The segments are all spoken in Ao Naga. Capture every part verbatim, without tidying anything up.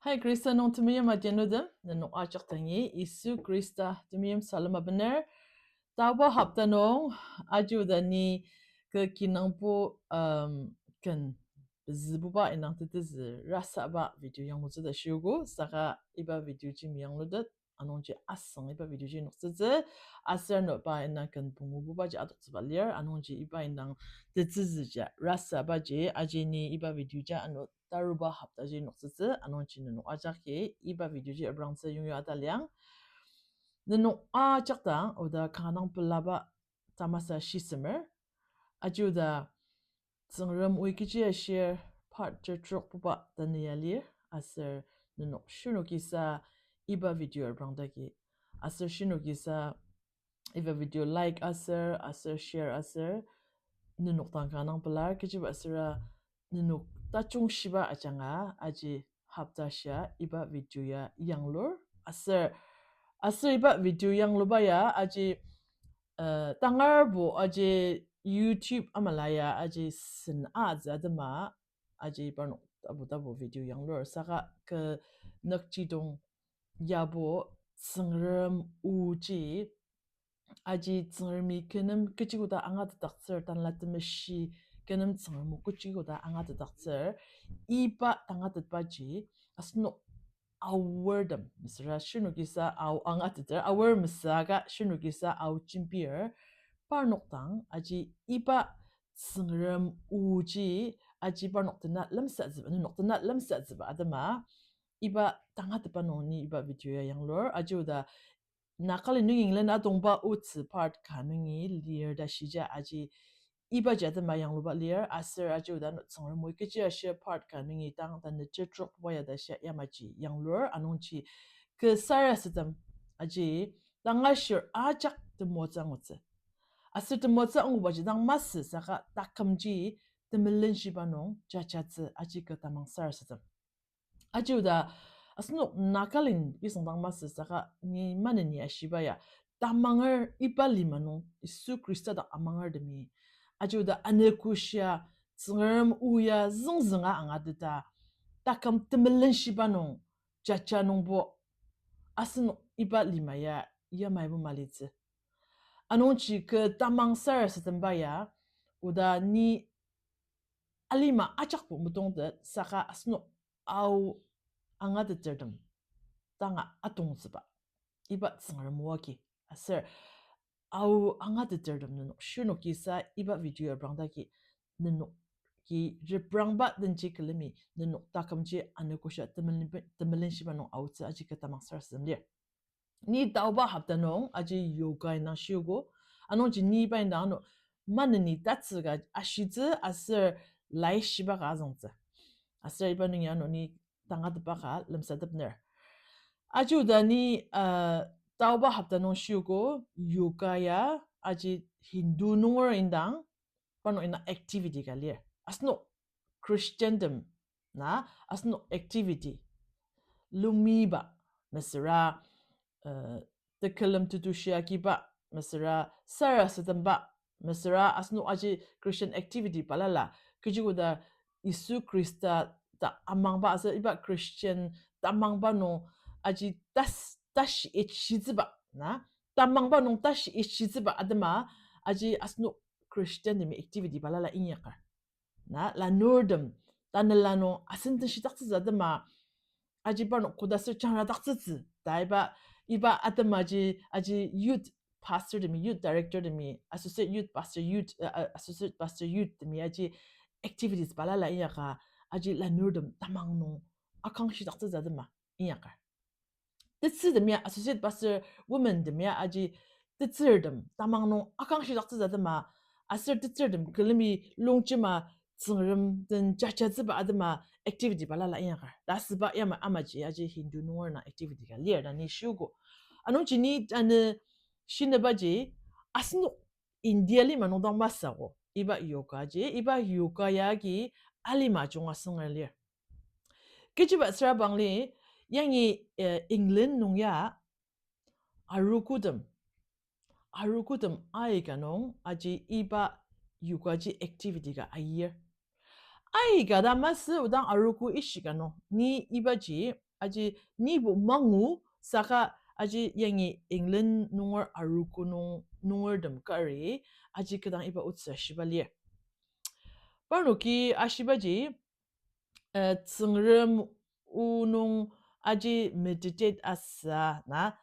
Hai Khrista nung temeim adianutem, nenok ajak dangi Yisu Khrista temeim salem abener. Taoba hopta nung, aji oda ni kü kinungpo, um, ken pezübuba indang tetezü rasaba video yanglutsü ta shiogo, saka iba video ji meyanglutet, anungji asüng iba video ji noktsütsü, aser ano pa indang ken pungububa ji adoktsüba lir, anungji iba indang tetsüzü ja rasaba ji, aji ni iba video ja ano taruba hopta ji noktsütsü, anungji nenok ajaki iba video ji aprangtsü yongyu ataliang. Nenok ajak dang oda kanga dang pelaba tamasa shisemer. Aji oda Tsüngrem oi kechi ashir part tertrok buba tanü ya lir, aser nenok shirnokisa iba video aprangdaki, aser shirnokisa iba video like aser, aser share aser, nenok dang kanga dang pelar, kechiba asüra nenok tajung shiba ajanga, aji hopta shia iba video ya yanglur, aser, aser iba video yangluba ya, aji, uh, tangarbo aji YouTube amala ya, aji sen atsü atema, aji parnok tapu tapu video yanglur, saka kü nükjidong yabo Tsüngrem oji, aji Tsüngremi kü nem kechi koda angatetdaktsür, Tanela Temeshi kü nem Tsüngrem o kechi koda angatetdaktsür, iba tangatetbaji, asenok aortem, mesüra shirnokisa ao angateter, aor mesüaka shirnokisa ao jembir, parnok dang aji iba Tsüngrem oji, aji parnok tena lemsatsüba, nenok tena lemsatsüba atema, iba tangatetba nung ni iba video ya yanglur, aji oda Nagaland nungi England atongba otsü part ka nungi lir ta shija aji ibaji atema yangluba lir, aser aji oda ano Tsüngrem oi kechi ashir part ka nungi tang tanü tertrok buba ya ta shia yamaji yanglur, anungji kü sarasadem aji tangashir ajak temoatsü angutsü. Aser temoatsü angubaji dang masü saka takümji temelenshiba nung jajatsü aji kü tamang sarasadem. Aji oda asenok Nagaland kisüng dang masü saka ni maneni ashiba ya, tamanger iba lima nung Yisu Khrista dak amangertemi, aji oda anogoshia Tsüngrem o ya züngzünga angateta, taküm temelenshiba nung jaja nungbo asenok iba lima ya yamaibo malitsü. Anungji kü tamang sarasademba ya, oda ni alima ajakbo metongtet saka asenok ao angatetertem tanga atongtsüba, iba Tsüngrem o agi. Aser ao angatetertem nenok shirnokisa iba video aprangdaki, nenoki reprangba denji külemi nenok takümji anogoshia temelen-, temelen shiba nung aotsü aji kü tamang sarasadem lir. Ni taoba hopta nung aji yoga indang shiogo, anungji ni iba indang ano maneni tatsüka ashitsü aser laishiba ka azüngtsü. Aser iba nungi ano ni tangatetba ka lemsatepner. Aji oda ni, uh, taoba hopta nung shiogo yoga ya aji Hindu nunger indang parnok indang activity ka lir. Asenok Christiantem na asenok activity lumiba, mesüra, uh, tekülem tetushi agiba, mesüra sarasademba, mesüra asenok aji Christian activity balala, kechi koda Yisu Khrista ta amangba aser iba Christian tamangba nung aji tas-, tashi age shitsüba, na, tamangba nung tashi age shitsüba atema, aji asenok Christian temi activity balala inyakar. Na, lanurtem, tanela nung asen tenshidaktsütsü atema, aji parnok kodaser jangradaktsütsü ta iba, iba atemaji, aji youth pastor temi, youth director temi, associate youth pastor, youth, uh, uh, associate pastor youth temi aji activities balala inyaka, aji lanurtem tamang nung akangshidaktsütsü atema inyakar. Tetsürtemi ya, associate pastor women temi ya aji tetsürtem tamang nung akangshidaktsütsü atema, aser tetsürtem külemi longjema Tsüngrem den jajatsüba atema activity balala inyakar ta asüba yama amaji aji Hindu nunger na activity ka lir ta ni shiogo. Anungji ni tanü shinibaji asenok India lima nung dang masü ako. Iba yoga ji, iba yoga yagi alima junga sünger lir. Kechiba süra bangli, yangi, eh, England nung ya arogotem, arogotem aika nung aji iba yoga ji activity ka ayir. Aika ta masü odang arogo ishika nung ni ibaji aji nibo mangu saka aji yangi England nunger arogo nung nungertem kari aji kidang iba otsü shiba lir. Parnoki ashibaji, uh, Tsüngrem o nung aji meditate asa na,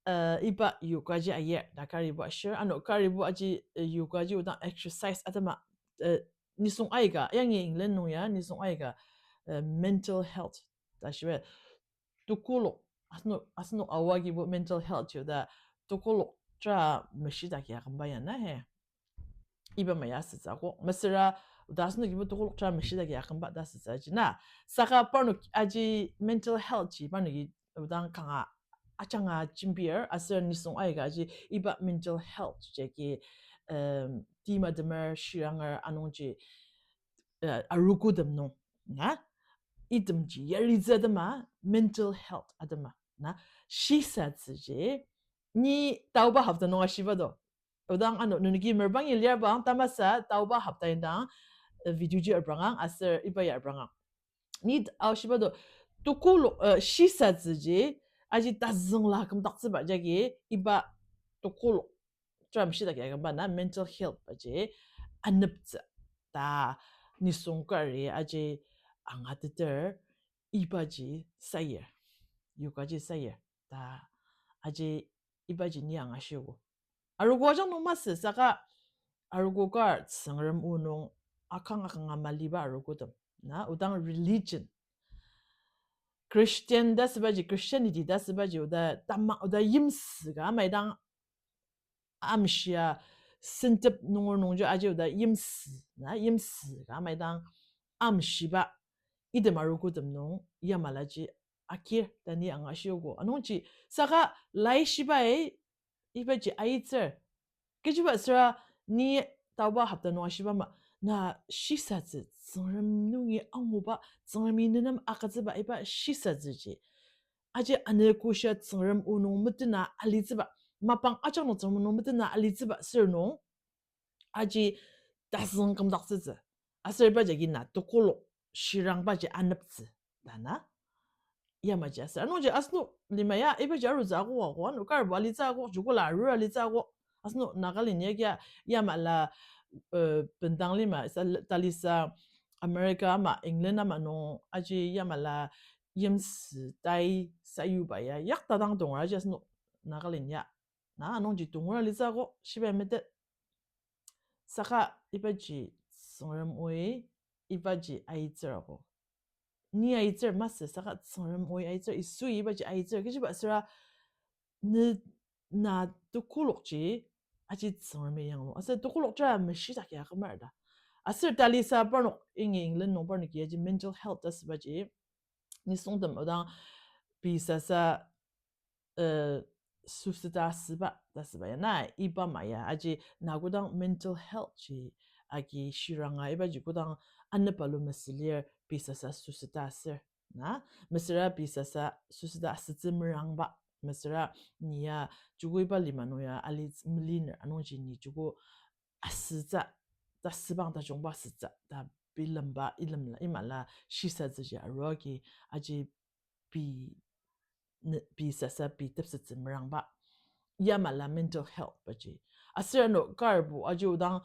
uh, iba yoga ji ayir ta karibo ashir, ano karibo aji, uh, yoga ji odang exercise atema, uh, nisung aika, yangi England nung ya nisung aika, uh, mental health ta shiba, tekolak, asenok, asenok aoa kibo mental health ji oda tekolak tera meshidaki akümba ya na he. Iba maya asütsü akok. Mesüra, oda asenokibo tekolak tera meshidaki akümba ta asütsü aji na. Saka parnok aji mental health ji parnoki odang kanga ajanga jembir aser nisung aika aji iba mental health jagi, um, timatemer shiranger anungji, uh, arogotem nung, na, itemji yaritsü atema, mental health atema, na, shisatsüji, ni taoba hopta nung ashiba do. Odang ano nenoki merbangi lir bang tamasa taoba hopta indang, uh, video ji aprangang aser iba ya aprangang. Ni t-, aoshiba do, tekolak, uh, shisatsüji, aji tazüngla kümdaktsüba jagi iba tekolak tera meshidaki akümba na mental health baji aneptsü ta nisung kari aji angateter ibaji sayir, yoga ji sayir ta aji ibaji ni angashiogo. Arogo ajak nung masü saka arogo kar Tsüngrem o nung akang akanga maliba arogotem na, odang religion, Christian ta asübaji, Christianity ta asübaji oda tama oda yimsü ka maidang amshia sentep nunger nungji aji oda yimsü na, yimsü ka maidang amshiba item arogotem nung yamalaji akir ta ni angashiogo. Anungji saka laishibai ibaji aitsür. Kechiba süra ni taoba hopta nung ashiba ma, na shisatsü Tsüngrem nungi anguba, Tsüngremi nenem agütsüba iba shisatsüji aji anogoshia Tsüngrem o nung metena alitsüba, mapang ajak nung Tsüngrem nung metena alitsüba sür nung aji tazüng kümdaktsütsü. Aser iba jagi na tekolak shirangbaji aneptsü ta na. Yamaji aser anungji asenok lima ya ibaji arutsü akok, akok ano karbo alitsü akok, joko la arur alitsü akok. Asenok Nagaland ya kia yamala, uh, bendang lima sa talisa America ama England ama nung aji yamala yimsü tai sayuba ya yaktadang tonger aji asenok Nagaland ya. Na anungji tonger alitsü akok shibai metet. Saka ibaji Tsüngrem oi, ibaji aitsür akok. Ni aitsür masü saka Tsüngrem oi aitsür, Yisui ibaji aitsür. Kechiba süra ne, na tekolakji aji Tsüngremi yanglu. Aser tekolak tera meshidaki akümer ta. Aser talisa parnok ingi England nung parnoki aji mental health ta asübaji nisungtem odang pei sasa, uh, süsüta asüba ta asüba ya na, iba ama ya aji na kodang mental health ji agi shiranga ibaji kodang anepalu mesülir pei sasa süsüta aser na, mesüra pei sasa süsüta asütsü merangba, mesüra ni ya joko iba lima nung ya ali meliner anungji ni joko asütsü, tasübang tajungba asütsü ta bilemba ilemla imala shisatsüji arua agi aji pei, ne, pei sasa pei tepsettsü merangba. Yamala mental health baji. Aser ano karbo aji odang,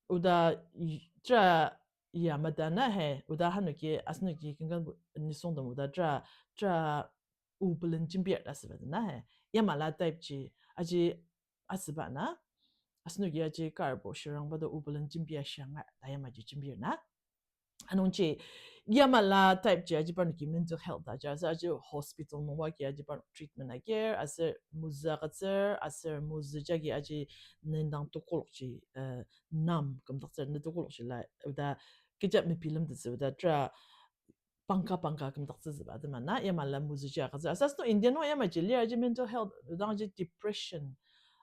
oda y-, tera ya mada na he, oda hanoki, asenoki kengkang nisungtem oda tera, tera obelen jembir ta asüba na he. Yamala type ji, aji asüba na. Asenoki aji karbo shirangba to obelen jembia shirangar ta yamaji jembir na. Anungji, yamala type ji aji parnoki mental health ta aji, aser aji hospital nungba ki aji parnok treatment agir, aser mozü agütsür, aser mozü jagi aji nendang tekolakji, uh, numb kümdaktsür, ne tekolakji la, oda kecha mebilemtettsü, oda tera pangka pangka kümdaktsütsüba atema na, yamala mozü ji agütsür. Aser asenok India nung yamaji lir aji mental health, odang aji depression.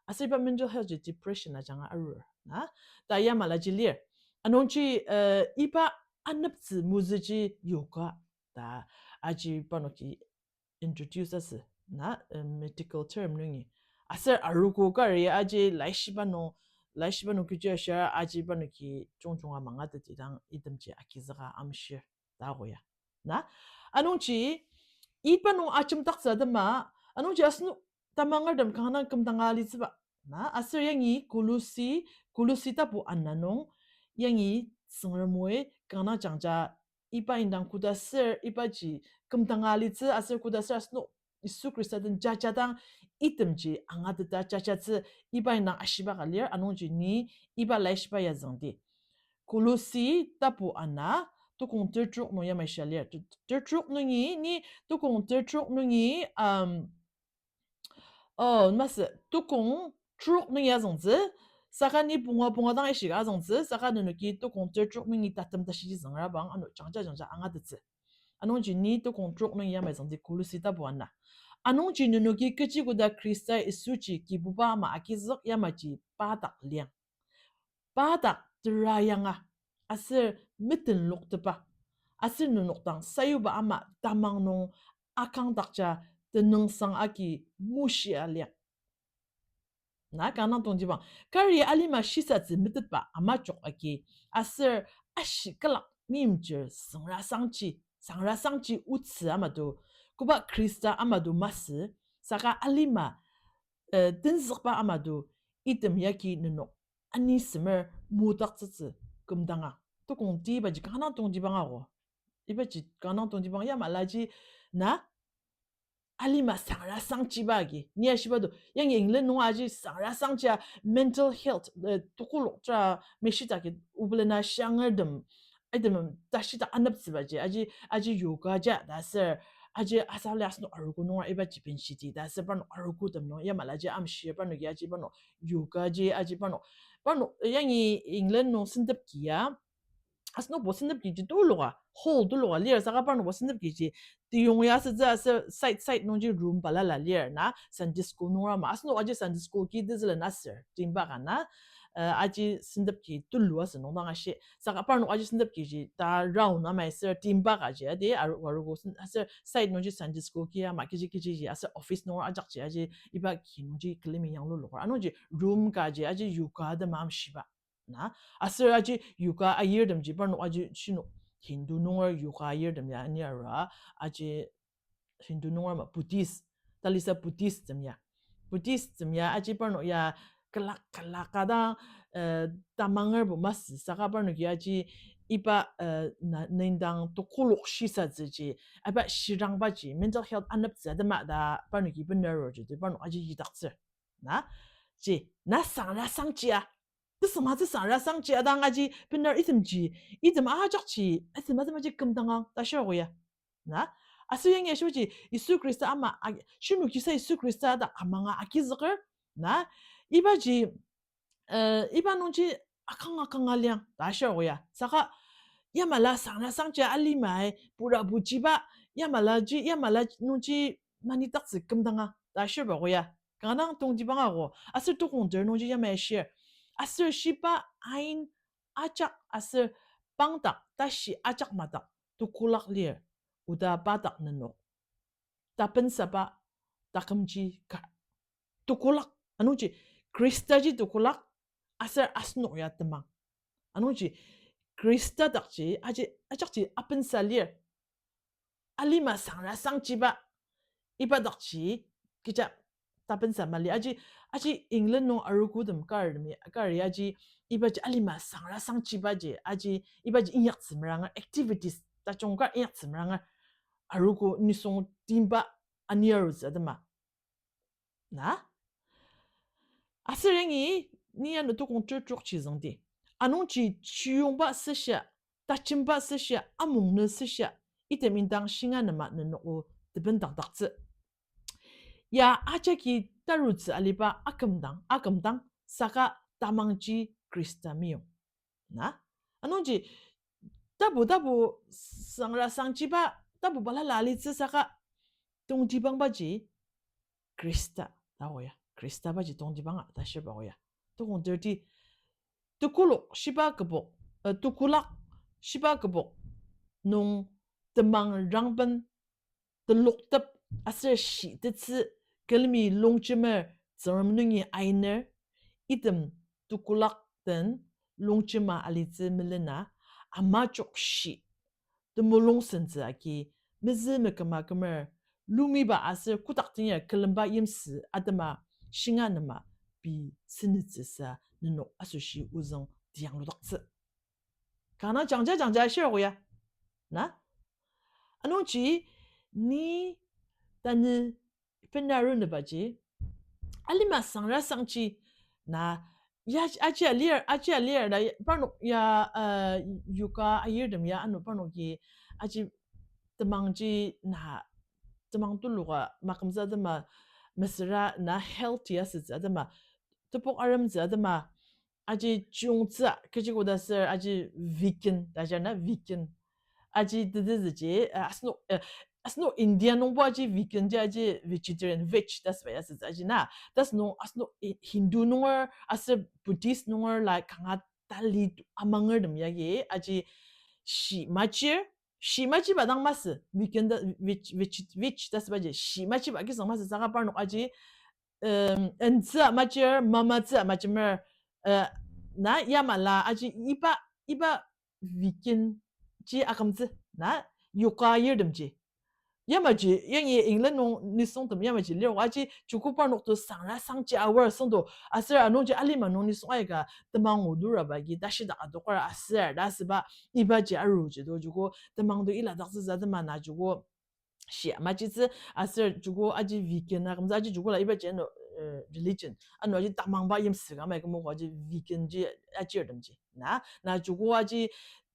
Aser iba mental health ji depression ajanga arur na. Ta yamala ji lir. Anungji, uh, iba aneptsü mozü ji yoga ta aji parnoki introduce asü na, uh, medical term nungi. Aser arogo kari aji laishiba nung, laishiba nung kechi ashir aji parnoki jungjunga mangatetidang itemji agizüka amshir ta ako ya. Na, anungji, iba nung ajemdaktsü atema, anungji asenok tamangertem kanga dang kümdanga alitsüba. Na, aser yangi Kolosi, Kolosi tapu ana nung, yangi Tsüngrem oi kanga dang jangja iba indang koda ser ibaji kümdanga alitsü aser koda ser asenok Yisu Khrista den jajadang itemji angateta jajatsü iba indang ashiba ka lir, anungji ni iba laishiba ya züngdi. Kolosi tapu ana, tukong tertrok nung yamai shia lir. Ter-, tertrok nungi, ni tukong tertrok nungi, um, oh, masü, tukong trok nungi azüngtsü, saka ni punga punga dang ishika azüngtsü, saka nenoki tukong tertrok nungi tatem tashiji züngra bang, ano jangja jangja angatettsü. Anungji ni tukong trok nungi yamai züngdi Kolosi tapu ana. Anungji nenoki kechi koda Khrista Yisuji Kibuba ama agizük yamaji pa dak liang. Pa dak tera yanga, aser metenloktepa, aser nenok dang sayuba ama tamang nung akangdakja tenüngsang agi mushia liang. Na kanga dang tongtibang, kari alima shisatsü metetba ama jok agi, aser ashi külak meimchir sangrasangji, sangrasangji otsü ama do, koba Khrista ama do masü, saka alima, eh, tenzükba ama do, item yagi nenok ani semer modaktsütsü kümdanga. Tukong ti ibaji kanga dang tongtibang ako. Ibaji kanga dang tongtibang yamalaji na alima sangrasangjiba agi. Ni ashiba do, yangi England nung aji sangrasangji a mental health, eh, tokolok tera meshitaki obelena shiangertem, item tashidak aneptsübaji, aji, aji yoga ja ta aser, aji asali asenok arogo nunga ibaji benshiti ta aser parnok arogotem nung yamalaji amshir parnoki aji parnok yoga ji aji parnok, parnok yangi England nung sentepki ya, asenokbo sentepkiji tuluka, hall tuluka lir saka parnokbo sentepkiji teyong ya asütsü aser side side nungji room balala lir na, Sunday school nungra ama. Asenok aji Sunday school ki tezülen aser timba ka na, eh, aji sentepki tulu asü nung dang ashi. Saka parnok aji sentepkiji ta round amai aser timba kaji adi aru-, arugo sen-, aser side nungji Sunday school ki ama kechi kechiji aser office nungra ajakji aji iba ki nungji külemi yanglulukur. Anungji room kaji aji yoga atema amshiba. Na, aser aji yoga ayirtemji parnok aji shinok Hindu nunger yoga ayirtem ya ani arua, aji Hindu nunger ama Buddhist, talisa Buddhist tem ya. Buddhist tem ya aji parnok ya külak külak ka dang, eh, tamangerbo masü saka parnoki aji iba, eh, na, nendang tokolok shisatsüji, iba shirangbaji, mental health aneptsü atema ta parnoki bener aruji, parnok aji yidaktsür. Na, ji, na sangrasangji a, tesüngmatsü sangrasangji a dang aji bener itemji, item ajakji, item atemaji kümdangang ta shirako ya. Na, aser yangi ashibaji Yisu Khrista ama ag-, shinu kisa Yisu Khrista dak amanga agizüker, na, ibaji, eh, iba nungji akang akanga liang ta shirako ya. Saka yamala sangrasangji alimai pura bujiba, yamalaji, yamala nungji manidaktsü kümdanga ta shirako ya. Kanga dang tongtibang ako, aser tukong ter nungji yamai ashir. Aser shiba ain ajak aser pangdak tashi ajak madak tekolak lir, oda pa dak nenok tapensaba takümji kar. Tekolak, anungji Khristaji tekolak, aser asenok ya temang. Anungji Khrista dakji aji, ajakji apensa lir. Alima sangrasangjiba, iba dakji kecha tapensa mali. Aji, aji England nung arogotem kar mi, kari aji, ibaji alima sangrasangjibaji, aji, ibaji inyaktsü meranger, activities tajung kar inyaktsü meranger, arogo nisung timba ani arutsü atema. Na? Aser yangi, ni ano tukong ter trokji züngdi. Anungji chiyongba süshia, tajemba süshia, amung nü süshia, item indang shinga nema nenok o tebendangdaktsü. Ya ajaki tarutsü aliba akümdang, akümdang saka tamangji Khrista meyong. Na? Anungji, tapu, tapu sangrasangjiba, tapu balala alitsü saka tongtibangbaji Khrista ta oya. Khrista baji tongtibanga ta shiba oya. Tukong thirty, tekolak shiba kübok, eh, tekolak shiba kübok nung temang rangben teloktep aser shitettsü külemi longjemer Tsüngrem nungi ainer, item tekolak den longjema alitsü melena, ama jokshi temulung sentsü agi mezü meküma kümer lumiba aser kotak tenyar külemba yimsü atema shinga nema pei senütsüsa nenok asoshi ozüng tiangludaktsü. Kanga jangja jangja shirako ya. Na? Anungji ni tanü benaru nebaji, alima sangra sangji, na, ya, aji alir, aji alir, na, parnok ya, uh, yoga ayirtem ya, ano parnoki, aji temangji, na, temang tuluka makümtsü atema, mesüra, na, healthy asütsü atema, tepok aremtsü atema, aji chiyungtsü, kechi koda ser, aji vegan, ta ajar na vegan. Aji tetezüji, uh, asenok, uh, asenok India nungbo aji vegan ji aji vegetarian, veg, ta asüba ya asütsü aji na. Ta asenok, asenok Hindu nunger, aser Buddhist nunger, like, kanga tali amangertem yagi, aji shi machir, shi machiba dang masü, vegan ta, veg, veg, veg, ta asübaji, shi machiba kisang masü saka parnok aji, um, entsü machir, mamatsü machimer, uh, na yamala aji iba, iba vegan ji akümtsü, na yoga ayirtemji. Yamaji, yangi England nung nisungtem yamaji lir aji joko parnok to sangra sangji aor süngdo, aser anungji alima nung nisung aika temang oduraba agi tashidak adoker aser, ta asüba ibaji aruji to joko temang to iladaktsütsü atema na joko shi machitsü aser joko aji vegan akümtsü aji joko la ibaji ano, uh, religion. Ano aji tamangba yimsü ka mai kümogo aji vegan ji ajirtemji. Na, na joko aji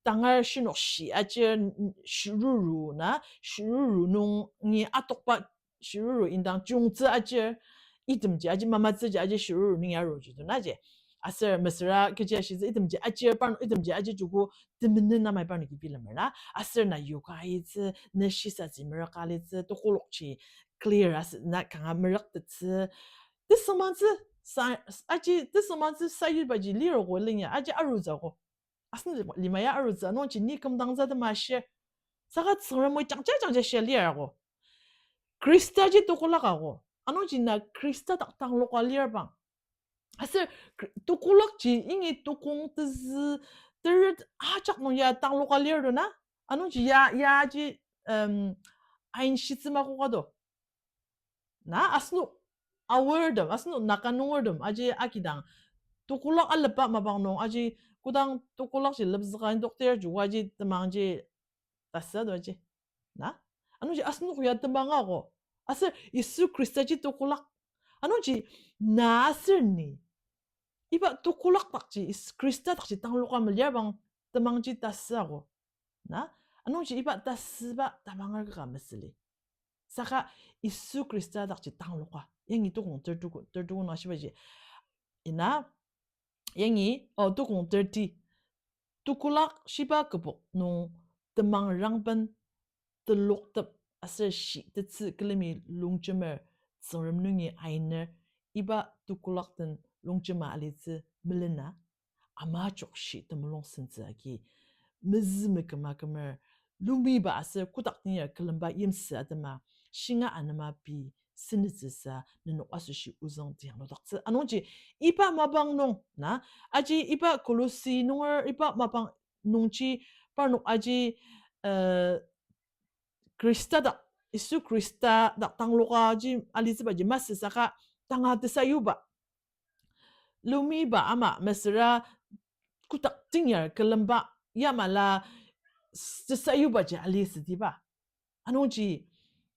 tangar shinok shi ajir, shiruru na, shiruru nungi atokba shiruru indang chiyungtsü ajir, itemji aji mamatsüji aji shiruru nungi aruji to na ji. Aser mesüra kechi ashitsü itemji ajir parnok itemji aji joko temenen amai parnoki bilemer na. Aser na yoga ayitsü, ne shisatsü merüka litsü, tokolokji clear asü na kanga merüktettsü. Tesüngmangtsü sa-, aji tesüngmangtsü sayubaji liroko lenya aji arutsüko. Asen lima ya arutsü, anungji ni kümdangtsü atema shir. Saka Tsüngrem o jangja jangja shia lirko. Khrista ji tokolak ako. Anungji na Khrista dak tangloka lir bang. Aser Khr-, tokolakji ingi tokong tezü teret ajak nung ya tangloka lir to na. Anungji ya, ya ji, um, ain shitsü makoka to. Na asenok aortem, asenok Naga nungertem aji agidang tokolak alepa mapang nung aji kodang tokolakji lepzüka indoktir joko aji temangji tasü to aji. Na? Anungji asenok ya temang ako. Aser Yisu Khristaji tokolak. Anungji na aser ni iba tokolak dakji, Yis-, Khrista dakji tangloka meliar bang temangji tasü ako. Na? Anungji iba tasüba tamanger kaka mesüli. Saka Yisu Khrista dakji tangloka. Yangi tokong thirty, thirty-one ashibaji. Ina, yangi, oh, tokong thirty. Tokolak shiba kübok nung temang rangben teloktep aser shi tetsü külemi longjemer Tsüngrem nungi ainer iba tokolak den longjema alitsü melena ama jokshi temulung sentsü agi mezü meküma kümer lumiba aser kotak tenyar külemba yimsü atema shinga anema pei senütsüsa nenok asoshi ozüng tiang lodaktsü. Anungji iba mapang nung na, aji iba Kolosi nunger iba mapang nungji parnok aji, eh, Khrista dak, Yisu Khrista dak tangloka ji alitsübaji masü saka tanga tesayuba. Lumiba ama mesüra kotak tenyar külemba yamala s-, tesayubaji alisütiba. Anungji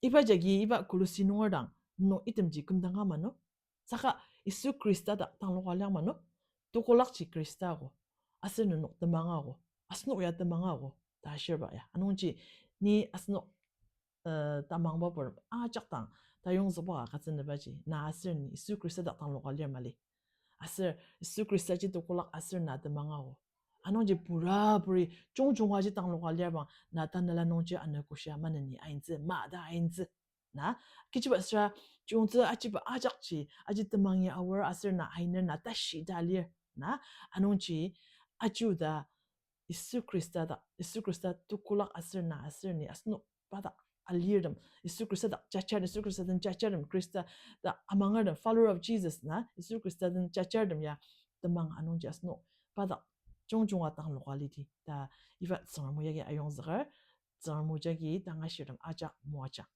iba jagi iba Kolosi nunger dang no itemji kümdanga mano. Saka Yisu Khrista dak tangloka liang mano. Tokolakji Khrista ako. Aser nenok temang ako. Asenok ya temang ako ta ashirba ya. Anungji ni asenok, eh, tamangba pur ajak dang tayongzükba ka katsünübaji na aser ni Yisu Khrista dak tangloka lir mali. Aser Yisu Khrista ji tokolak aser na temang ao. Anungji pura puri jungjunga ji tangloka lir bang na tanela nungji ana koshia maneni aintsü, ma ta aintsü. Na, kechiba süra, chiyungtsü achiba ajakji, aji temangi aor aser na ainer na tashi ta lir. Na, anungji, aji oda Yisu Khrista dak, Yisu Khrista tokolak aser na aser ni asenok pa dak alirtem, Yisu Khrista dak jajar, Yisu Khrista den jajartem, Khrista dak amangertem, follower of Jesus na, Yisu Khrista den jajartem ya temang anungji asenok pa dak jungjunga tangloka lidi ta iba Tsüngrem o yagi ayongzüker, Tsüngrem o jagi tangashirtem ajak moajang.